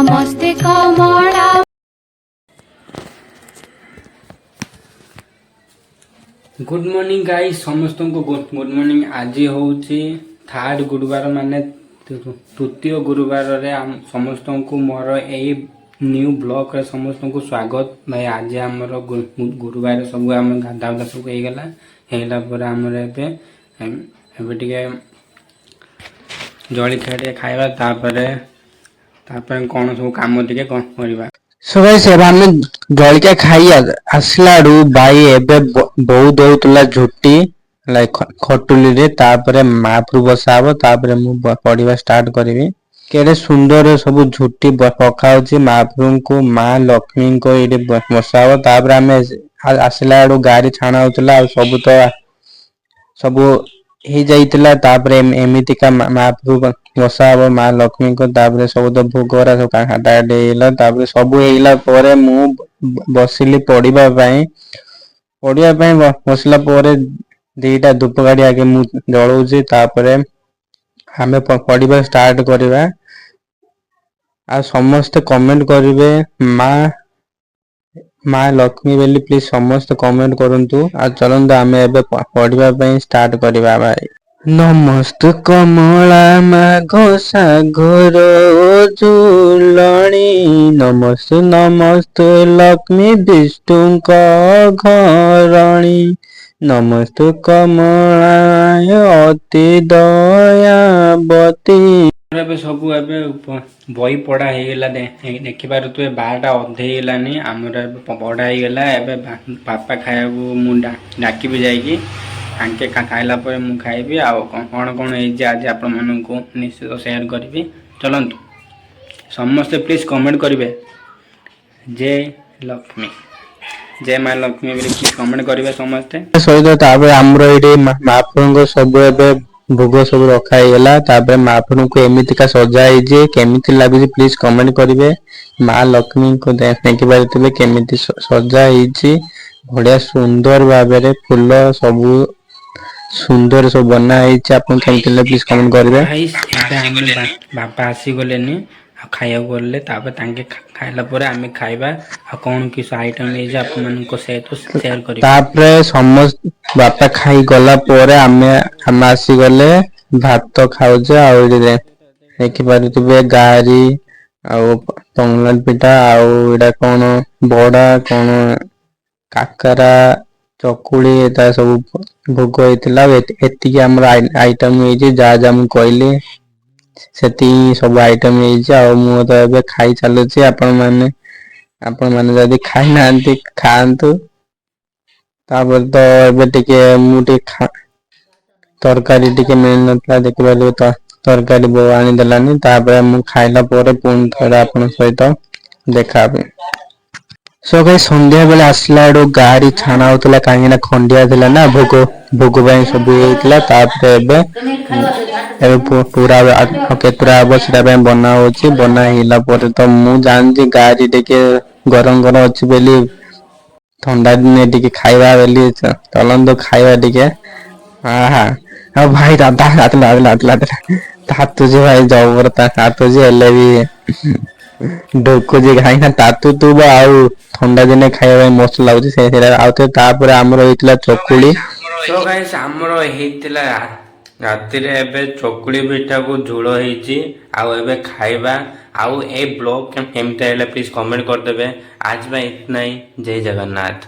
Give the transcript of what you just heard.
ନମସ୍ତେ କମଳା। Good morning guys, ସମସ୍ତଙ୍କୁ good morning. ଆଜି ହେଉଛି ଥାର୍ଡ ଗୁରୁବାର, ମାନେ ତୃତୀୟ ଗୁରୁବାରରେ ସମସ୍ତଙ୍କୁ ମୋର ଏଇ ନ୍ୟୁ ବ୍ଲଗ୍ରେ ସମସ୍ତଙ୍କୁ ସ୍ୱାଗତ। ଭାଇ, ଆଜି ଆମର ଗୁରୁବାର ସବୁ ଆମ ଗାଧା ଗୁଧା ସବୁ ହେଇଗଲା। ହେଇଗଲା ପରେ ଆମର ଏବେ ଟିକେ ଜଳଖିଆ ଟିକେ ଖାଇବା, ତାପରେ ତାପରେ କ'ଣ ସବୁ କାମ ଟିକେ କ'ଣ କରିବା। ସୋ ଗାଇସ୍, ଏବେ ଆମେ ଜଳିଖିଆ ଖାଇ ଆସିଲା ଆଡୁ ଭାଇ, ଏବେ ବୋଉ ଦଉଥିଲା ଝୋଟି ଲାଇକ୍ ଖଟୁଲିରେ। ତାପରେ ମାପରୁ ବସା ହବ, ତାପରେ ମୁଁ ପଢିବା ଷ୍ଟାର୍ଟ କରିବି। କେଡେ ସୁନ୍ଦର ସବୁ ଝୋଟି ପକା ହଉଛି। ମହାପ୍ରଭୁଙ୍କୁ, ମା ଲକ୍ଷ୍ମୀଙ୍କ ଏଇଠି ବସା ହବ। ତାପରେ ଆମେ ଆସିଲା ଆଡୁ ଗାଡି ଛାଣା ହଉଥିଲା ଆଉ ସବୁ ତ ସବୁ ହେଇଯାଇଥିଲା। ତାପରେ ଏମିତିକା ମହାପ୍ରଭୁ ବସା ହବ, ମା ଲକ୍ଷ୍ମୀଙ୍କ। ତାପରେ ସବୁ ତ ଭୋଗ ସବୁ କାଟା କାଟି ହେଇଗଲା। ତାପରେ ସବୁ ହେଇଗଲା ପରେ ମୁଁ ବସିଲି ପଢିବା ପାଇଁ। ପଢିବା ପାଇଁ ବସିଲା ପରେ ଦିଟା ଧୂପକାଠି ଆଗେ ମୁଁ ଜଳଉଛି। ତାପରେ ଆମେ ପଢିବା ଷ୍ଟାର୍ଟ କରିବା। ଆଉ ସମସ୍ତେ କମେଣ୍ଟ କରିବେ ମା ମା ଲକ୍ଷ୍ମୀ ବୋଲି। ପ୍ଲିଜ ସମସ୍ତେ କମେଣ୍ଟ କରନ୍ତୁ। ଆଉ ଚାଲନ୍ତୁ, ଆମେ ଏବେ ପଢିବା ପାଇଁ ଷ୍ଟାର୍ଟ କରିବା। ଭାଇ, ନମସ୍ତେ କମଳା ମାଘ ସାଗର ଝୁଲଣି, ନମସ୍ତେ ନମସ୍ତେ ଲକ୍ଷ୍ମୀ ବିଷ୍ଣୁଙ୍କ ଘରଣୀ, ନମସ୍ତେ କମଳା ଅତି ଦୟାବତୀ। ଆମର ଏବେ ସବୁ ଏବେ ବହି ପଢ଼ା ହେଇଗଲା। ଦେଖିପାରୁଥିବେ, 12ଟା ଅଧେ ହେଇଗଲାନି। ଆମର ଏବେ ପଢ଼ା ହେଇଗଲା। ଏବେ ବାପା ଖାଇବାକୁ ମୁଁ ଡାକିବି ଯାଇକି। ତାଙ୍କେ ଖାଇଲା ପରେ ମୁଁ ଖାଇବି। ଆଉ କ'ଣ କ'ଣ ହେଇଛି ଆଜି ଆପଣମାନଙ୍କୁ ନିଶ୍ଚିତ ସେୟାର କରିବି। ଚଲନ୍ତୁ, ସମସ୍ତେ ପ୍ଲିଜ୍ କମେଣ୍ଟ କରିବେ ଜୟ ଲକ୍ଷ୍ମୀ, ଜୟ ମା ଲକ୍ଷ୍ମୀ ବୋଲି। ପ୍ଲିଜ୍ କମେଣ୍ଟ କରିବେ ସମସ୍ତେ। ସହିତ ତାପରେ ଆମର ଏଇଠି ମହାପ୍ରଭୁଙ୍କ ସବୁ ଏବେ ଭୋଗ ସବୁ ରଖା ହେଇଗଲା। ତାପରେ ମହାପ୍ରଭୁଙ୍କୁ ଏମିତିକା ସଜା ହେଇଛି। କେମିତି ଲାଗୁଛି ପ୍ଲିଜ କମେଣ୍ଟ କରିବେ। ମା ଲକ୍ଷ୍ମୀଙ୍କୁ ଦେଖିପାରୁଥିବେ କେମିତି ସଜା ହେଇଛି। ବଢିଆ ସୁନ୍ଦର ଭାବରେ ଫୁଲ ସବୁ ସୁନ୍ଦର ସବୁ ବନା ହେଇଛି। ଆପଣ କେମିତି ଲାଗିଲା ପ୍ଲିଜ କମେଣ୍ଟ କରିବେ। ଭାଇ, ଏବେ ଆମେ ବାପା ଆସିଗଲେନି ଆଉ ଖାଇବାକୁ ଗଲେ। ତାପରେ ତାଙ୍କେ ଖାଇଲା ପରେ ଆମେ ଖାଇବା। ଆଉ କ'ଣ କିସ ଆଇଟମ୍ ହେଇଛି ଆପଣମାନଙ୍କ ସହିତ ସେୟାର କରିବି। ତାପରେ ସମସ୍ତ ବାପା ଖାଇ ଗଲା ପରେ ଆମେ ଆସିଗଲେ, ଭାତ ଖାଉଛେ। ଆଉ ଏଇଠି ଦେଖିପାରୁଥିବେ ଗାରି ଆଉ ପଙ୍ଗଲାଟ ପିଠା, ଆଉ ଏଇଟା କଣ ବଡା, କଣ କାକରା, ଚକୁଳି, ଏଟା ସବୁ ଭୋଗ ହେଇଥିଲା। ଆଉ ଏତିକି ଆମର ଆଇଟମ ହେଇଛି। ଯାହା ଯାହା ମୁଁ କହିଲି ସେତିକି ସବୁ ଆଇଟମ ହେଇଛି। ଆଉ ମୁଁ ତ ଏବେ ଖାଇ ଚାଲୁଛି। ଆପଣ ମାନେ ଯଦି ଖାଇନାହାନ୍ତି, ଖାଆନ୍ତୁ। ତାପରେ ତ ଏବେ ଟିକେ ମୁଁ ଟିକେ ତରକାରୀ ଟିକେ ମିଳିନଥିଲା। ଦେଖିପାରିବେ ତ, ତରକାରୀ ବୋଉ ଆଣିଦେଲାନି। ତାପରେ ମୁଁ ଖାଇଲା ପରେ ପୁଣି ଥରେ ଆପଣଙ୍କ ସହିତ ଦେଖା ହେବି। ସୋ ଭାଇ, ସନ୍ଧ୍ୟା ବେଳେ ଆସିଲା ବେଳୁ ଗାଡି ଛାଣା ହଉଥିଲା, କାହିଁକି ନା ଖଣ୍ଡିଆ ଥିଲା ନା, ଭୋଗ ଭୋଗ ପାଇଁ ସବୁ ହେଇଥିଲା। ତାପରେ ଏବେ ଏବେ ପୁରା କେତୁରା ହବ, ସେଟା ପାଇଁ ବନା ହଉଛି। ବନା ହେଇଲା ପରେ ତ ମୁଁ ଜାଣିଛି ଗାଡି ଟିକେ ଗରମ ଗରମ ଅଛି ବୋଲି, ଥଣ୍ଡା ଦିନେ ଟିକେ ଖାଇବା ବୋଲି। ଚାଲନ୍ତୁ ଖାଇବା ଟିକେ। ଆହା, ଆଉ ଭାଇ, ଦାଦା ତାତୁଲା ତାତୁଲା ତାତୁଲା ତାତୁଛି ଭାଇ, ଜବର ତାତୁଛି। ହେଲେ ବି ଢୋକୁଛି, କାହିଁକି ନା ତାତୁଥିବ ଆଉ ଥଣ୍ଡା ଦିନେ ଖାଇବା ପାଇଁ ମସ୍ତ ଲାଗୁଛି ସେଇଟା। ଆଉ ତାପରେ ଆମର ହେଇଥିଲା ଚକୁଳି। ସୋ ଗାଇସ୍, ଆମର ହେଇଥିଲା ରାତିରେ ଏବେ ଚକୁଳି ପିଠାକୁ ଝୋଳ ହେଇଛି। ଆଉ ଏବେ ଖାଇବା। ଆଉ ଏ ବ୍ଲଗ୍ କେମିତି ଲାଗିଲା ପ୍ଲିଜ୍ କମେଣ୍ଟ କରିଦେବେ। ଆଜି ପାଇଁ ଇତନା ହିଁ। ଜୟ ଜଗନ୍ନାଥ।